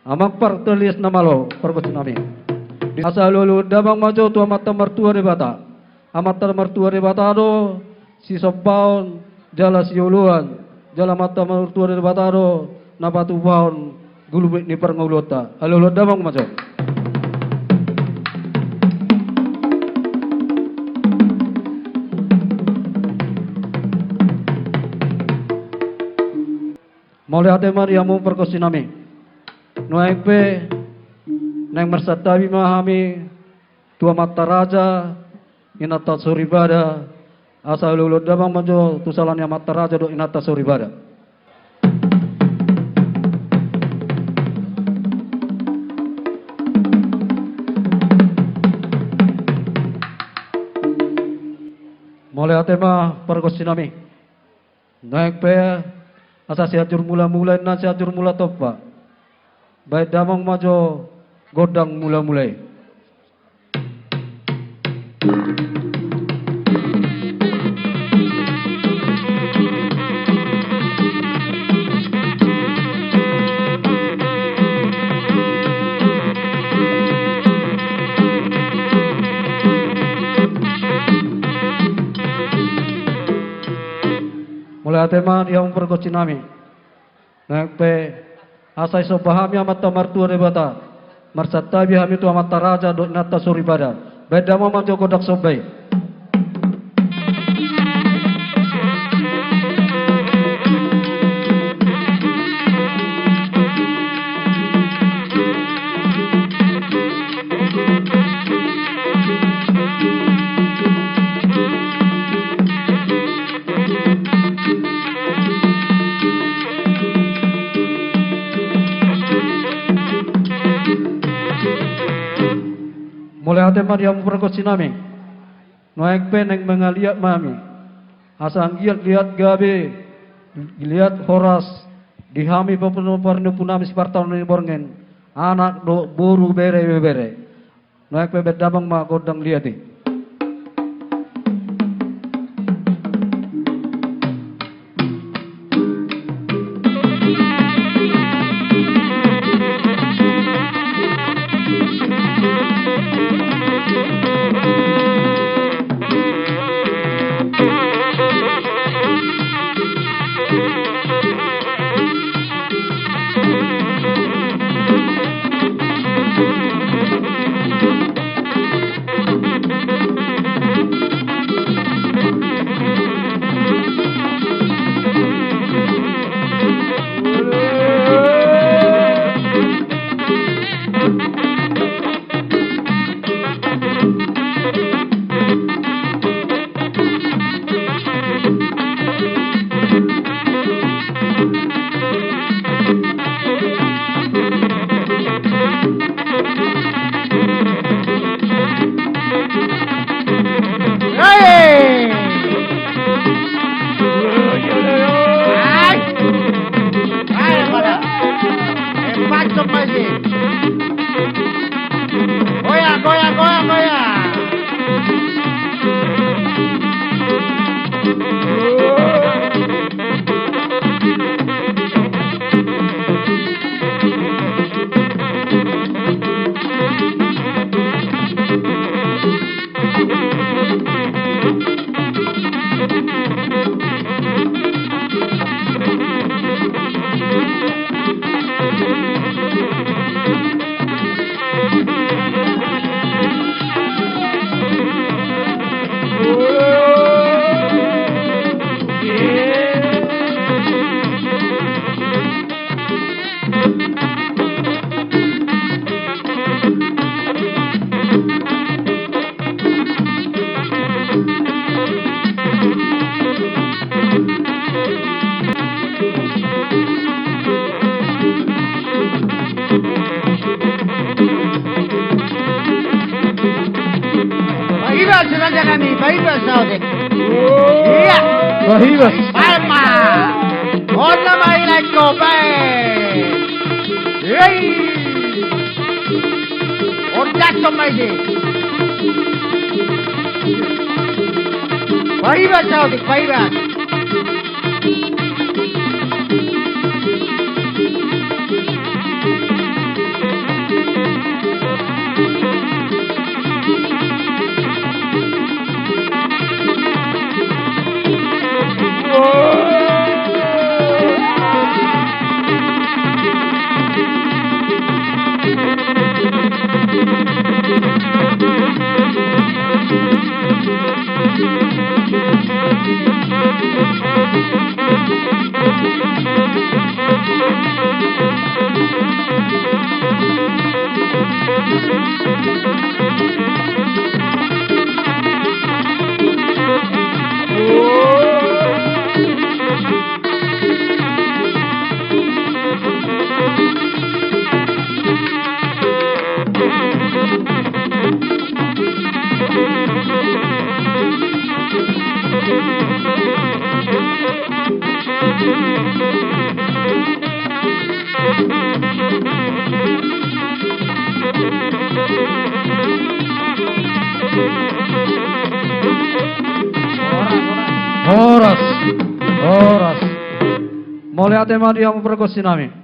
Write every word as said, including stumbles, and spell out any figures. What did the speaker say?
Amang Partelias Namalo, pargonsi nami. Asa halualuhon damang ma jo tu Amanta Martua Debata. Amanta Martua Debata do sisombaon jala sioloan, jala Amanta Martua Debata do na patupahon gulmit ni parngoluonta. Halualuhon damang ma jo. Mauliate ma di hamu pargonsi nami. Nuaeng pe naeng marsantabi ma hami tu amanta raja, inanta soripada, asa halualuhon damang ma jo tu sala ni amanta raja dohot inanta soripada. Mauliate ma pargonsi nami. Nuaeng pe asa Sianjur Mulamula inna Sianjur Mulatompa. Baen damang ma jo gondang mulamula i. Mauliate ma di hamu pargonsi nami. Nuaeng pe asa disomba hami Amanta Martua Debata, marsantabi hami tu amanta raja dohot inanta soripada. Baen damang ma jo gondang somba i. Mauliate ma di hamu pargonsi nami. Nuaeng pe naeng mangaliat ma hami. Asa anggiat liat gabe, liat horas di hami parni-, parnimpun nami sipartaon ni borngin, anak dohot boru, bere, ibebere. Nuaeng pe baen damang ma gondang liat i. Pahibas, raja nami, pahibas, saotik. Ia. Pahibas. Baen ma. On nama i lae, baen. Hei. Ordason ma isi. Pahibas, saotik, pahibas. Mauliate ma di hamu pargonsi nami.